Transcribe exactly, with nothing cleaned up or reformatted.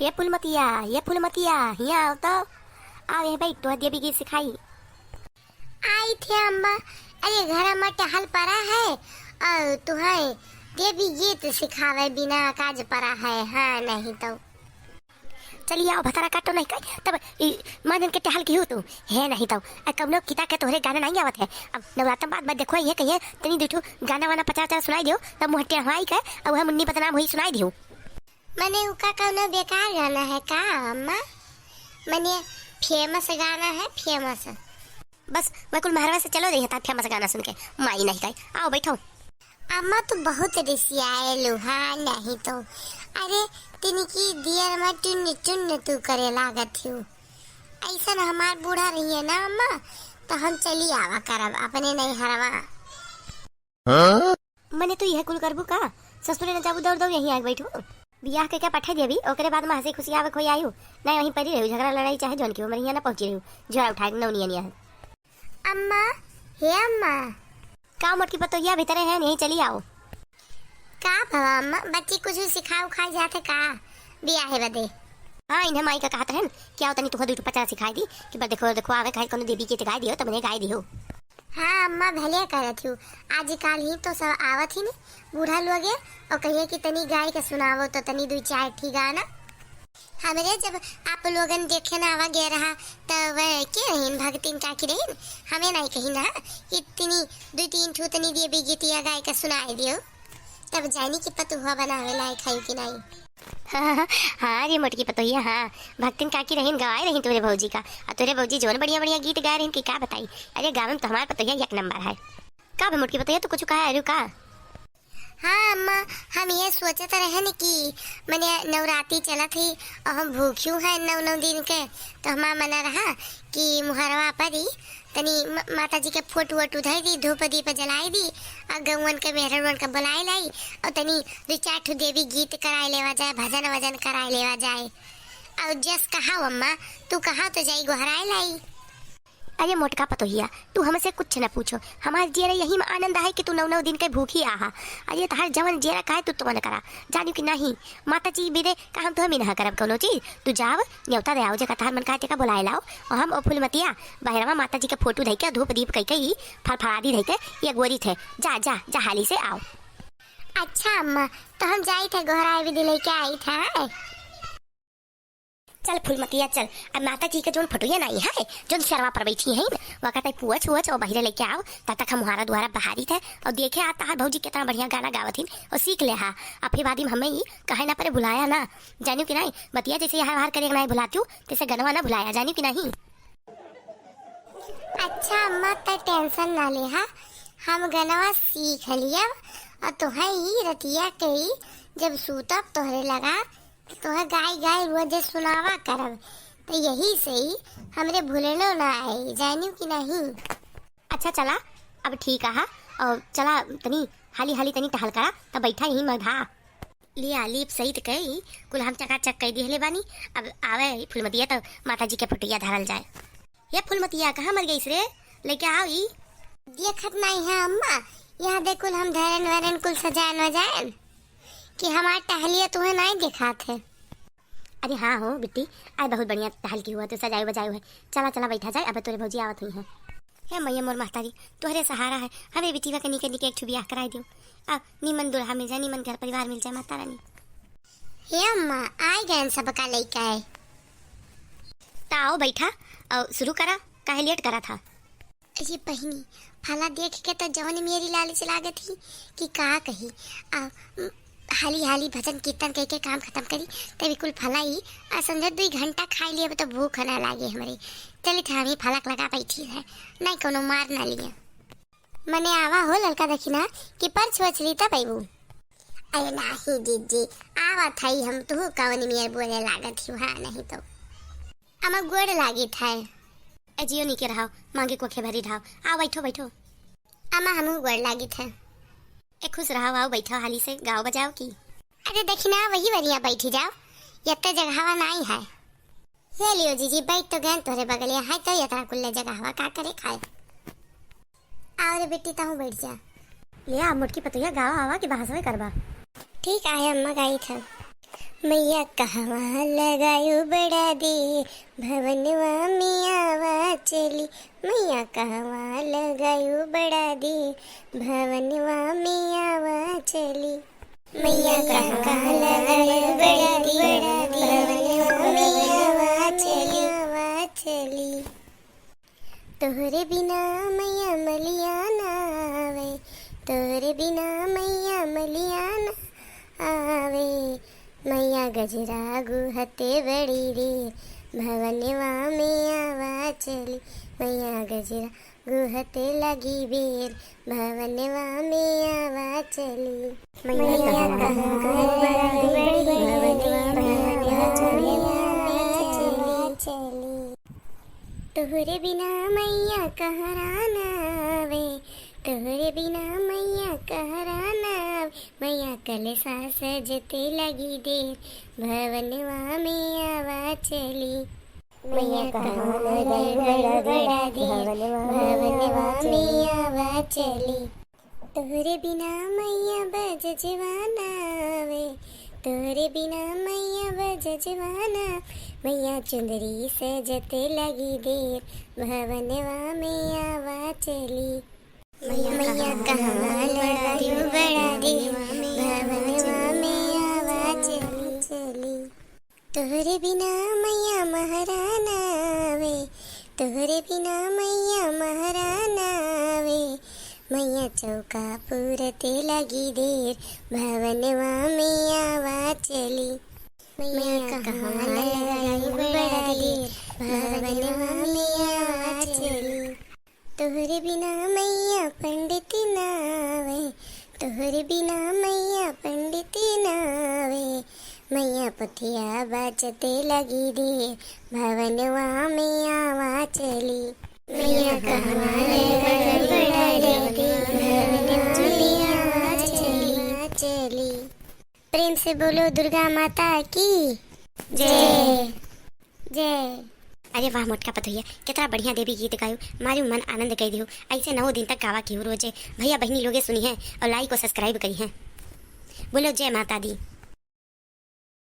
ए फुलमतिया, ए फुलमतिया, हियाँ आव तो। आव, यहीं बैठ, तोहर देवी गीत सिखाई। आई थे अम्मा, अरे घर में टहल परा है, और तुहैं देवी गीत सिखावे बिना काज परा है, हाँ नहीं तो। चली आव, भतारा काटो नहीं कइ, तब ई मानन के टहल की हो तू, है नहीं तो। आ कौनो किता के तोहरे गाना नहीं आवत है। अब नवरात्र बाद में देखो, ये कहिए तनी दुइ ठो गाना वाना पचास पचास सुनाई दियो, तब मुँह टेढ़वाई के, अब वह मुन्नी बदनाम हुई सुनाई दियो। मने उ का कौनो बेकार गाना है का अम्मा? मने famous गाना है, famous। बस, मैं कुल महरवा से चलो रही था famous गाना सुन के, माई नहीं गई। आव, बैठो। अम्मा, तू बहुत रिसियाएलू, हाँ नहीं तो। अरे, तिनकी दियर में टुन्न टुन्न तू करे लागत हो। ऐसन हमार बूढ़ा रहिए ना अम्मा, तो हम चली आवा करब अपने नैहरवा। हाँ? मने तू यह कुल करबू का? ससुरे न जाबू, दौड़ दौड़ यहीं आके बैठू। बियाह के क्या पठा देबी, ओकरे बाद में हँसी खुशी आवे खोई आयु। नहीं वहीं परी रहू, झगड़ा लड़ाई चाहे जौन की हो, मरिया ना पहुँची रहू, झोरा उठाए नौनिया निया है। अम्मा, हे अम्मा। का मोटकी पतोहिया भीतरे हैं, यहीं चली आव। का भवा अम्मा, बच्ची कुछ सिखा उखा जाते का बियाहे बदे? हाँ, इन्हें माई का कहत रहन कि आव तनी तुहो दुइ ठो पचरा सिखाई दी कि बस देखो, देखो आवे कहे कोनो देवी गीत गाय दियो, तब उन्हें गाय दियो। हाँ अम्मा, भले करत हूँ, आजकल ही तो सब आवत ही ने बूढ़ा लोगे, और कहिए कि तनी गाय के सुनावो तो तनी दुइ चार ठी गाना। हमरे जब आप लोगन देखे ना आवा गया रहा, तब के रहीन, भगतिन काकी रहीन, हमें नहीं कही ना कि तनी दुइ तीन ठो तनी देवी गीतिया गाय के सुनाए दियो, तब जानी कि पतुआ बनावे लायक है कि नहीं। हाँ रे मोटकी पतोहिया, हाँ, भगतिन काकी रहीन, गवाए रहीन तोरे भौजी का। आ तोरे भौजी जौन बढ़िया बढ़िया गीत गाए रहीन कि का बताई। अरे गावे में तो हमार पतोहिया एक नंबर है। का बे मोटकी पतोहिया, तू कुछ कहा अरु का? हाँ अम्मा, हम ये सोचत रहन कि मने नवरात्रि चलत ही और हम भूखियों हैं नौ नौ दिन के, तो हमार मना रहा कि मुहरवा परी तनी म-, माता जी के फोटो वोटो धई दी, धूप दीप जलाई दी, और गौवन के मेहररुअन के बुलाई लाई, और तनी दुइ चार ठो देवी गीत कराए लेवा जाए, भजन वजन कराए लेवा जाए। और जस कहा अम्मा, तू कहा तो जाई गोहराए लाई। अरे मोटका पतोहिया, तू हमसे कुछ न पूछो, हमार जियरा यही में आनंद है कि तू नौ नौ दिन के भूखी आहा। अरे तहार जवन जियरा कहे तू तवन करा, जानियो कि नहीं, माता जी बिदे का हम तो हम ही ना करब कौनो चीज। तू जाव, न्योता दे आओ, जेका तहार मन कहे तेका बुलाए लाओ, और हम ओ फूलमतिया बहरवा माता जी के फोटो धई के, धूप दीप कई के, ई फल फलादी धई के, ये गोरी थे, जा, जा, जा, हाली से आओ। अच्छा अम्मा, तो हम जाई थे गोहराए विधि लेके आई था। चल फूलमतिया चल, अब माता जी के जौन फोटोया नाई है, जौन सरवा पर बैठी है, वका तई पुअछ उअछ और बहिरे लेके आओ, तब तक हम मुहारा दुआरा बहारी थे और देखे आ तहार भौजी कितना बढ़िया गाना गावत हिन और सीख ले हा। अब फिर बाद में हमें ही कहे ना परे बुलाया ना, जानियो कि नहीं, बतिया जैसे यहाँ बाहर करे नहीं भुलाती हूँ, तैसे गनवा ना भुलाया, जानियो कि नहीं। अच्छा अम्मा, त tension ना ले हा, हम गनवा सीख लिया और तोहे ही रतिया के ही जब सूतब तोहरे लगा तोहे गाय गाय रोजे सुनावा करब, तो यही से ही हमरे भूलनो ना आए, जानियो कि नहीं। अच्छा चला, अब ठीक आहा, और चला तनी हाली हाली तनी टहल करा, तब बैठा यहीं मधा। लिया लीप सहित कई कुल हम चकाचक कई दिहले बानी। अब आवे फुलमतिया तो माता जी के फोटोया धरल जाए। ये फुलमतिया कहाँ मर गईस रे, लेके आओ ई। देखत नहीं है अम्मा, यहाँ दे कुल हम धरन वरन कुल सजायन वजायन। कि हमार टहलिया तुहे नाई देखात है। अरे हाँ हो बिट्टी, आज बहुत बढ़िया टहल की हुआ, तो सजाए बजाए है। चला चला बैठा जाए, अब तोरे भौजी आवत हुई हैं। हे मैया मोर महतारी, तोहरे सहारा है, हमें बिटिया के निके निके एक ठो बियाह कराई दियो। अब नीमन दुल्हा मिल जाए, नीमन घर परिवार मिल जाए माता रानी। हे अम्मा, आई गए सबका लइका है। त आओ बैठा और शुरू करा, काहे लेट करा था। अरे बहिनी, फला देख के तो जवन मेरी लालच लागत ही कि का कही। आ, उम, हाली हाली भजन कीर्तन कई के काम खत्म करी, तभी कुल फला ही। आ समझो दुई घंटा खाई लिए तो भूख ना लागे हमरे। चली था हम ही फलक लगा बैठी है, नहीं कोनो मार ना लिए। मने आवा हो ललका दखिना कि परछ वछली तब अइबू। अरे नाही जीजी, आवत हई हम, तुहू कवन मेर बोले लागत ही, हाँ नहीं तो। अमा गोड़ लागित है। ए जियो नीके रहाव, मांगे कोखे भरी ढाव। आओ बैठो, बैठो। अमा हमहू गोड़ लागित है। ए खुश रहाव, आओ बैठो हाली से, गाओ बजाओ की। अरे देखी ना, वही वरिया बैठी जाओ, यत्ते जगहवा नाई है। ये लियो जीजी, बैठ तो गए तोरे बगलिया है, तो यतरा कुल्ले जगहवा का करे खाए। आओ रे बेटी, तहूँ बैठ जा। ले आ मोटकी पतोहिया, गावा आवा कि बहसवे करबा। ठीक आहे अम्मा, गाई था। मैया कहवा लगायु बड़ा देर, भवनवा में आवा चली। मैया कहवा लगायु बड़ा देर, भवनवा में आवा चली। मैया कहवा लगायु बड़ा देर, भवनवा में आवा चली, आवा चली। तोहरे बिना मैया मलिया ना आवे, तोहरे बिना मैया मलिया ना आवे। मैया गजरा गुहते बड़ी देर, भवनवा में आवा चली। मैया गजरा गुहते लगी बेर, भवनवा में आवा चली। मैया कहवा लगायु बड़ा देर, भवनवा में आवा चली, आवा चली। तोहरे बिना मैया कहरा ना आवे, तोहरे बिना मैया कहरा ना आवे। मैया कलसा सजते लगी देर, भवनवा में आवा चली। मैया कहवा लगायु बड़ा देर, भवनवा में आवा चली। तोहरे बिना मैया बजजवा ना आवे, तोहरे बिना मैया बजजवा ना आवे। मैया चुंदरी सजते लगी देर, भवनवा में आवा चली। मैया कहवा लगायु बड़ा देर, भवनवा में आवा चली, चली। तोहरे बिना मैया महरा ना आवे, तोहरे बिना मैया महरा ना आवे। मैया चौका पूरते लगी देर, भवनवा में आवा चली। मैया कहवा लगायु बड़ा देर, भवनवा में आवा चली। तोहरे बिना मैया पंडित ना आवे, तोहरे बिना मैया पंडित ना आवे। मैया पथिया बाचते लगी देर, भवनवा में आवा चली। मैया कहवा लगायु बड़ा देर, भवनवा में आवा चली, चली। प्रेम से बोलो दुर्गा माता की जय। जय। अरे वाह मोटका पतोहिया, कितना बढ़िया देवी गीत गायो, मारू मन आनंद कइ दियो। ऐसे नौ दिन तक गावा किहु रोजे। भैया बहिनी लोगे सुनिहैं और like और subscribe करिहैं। बोलो जय माता दी।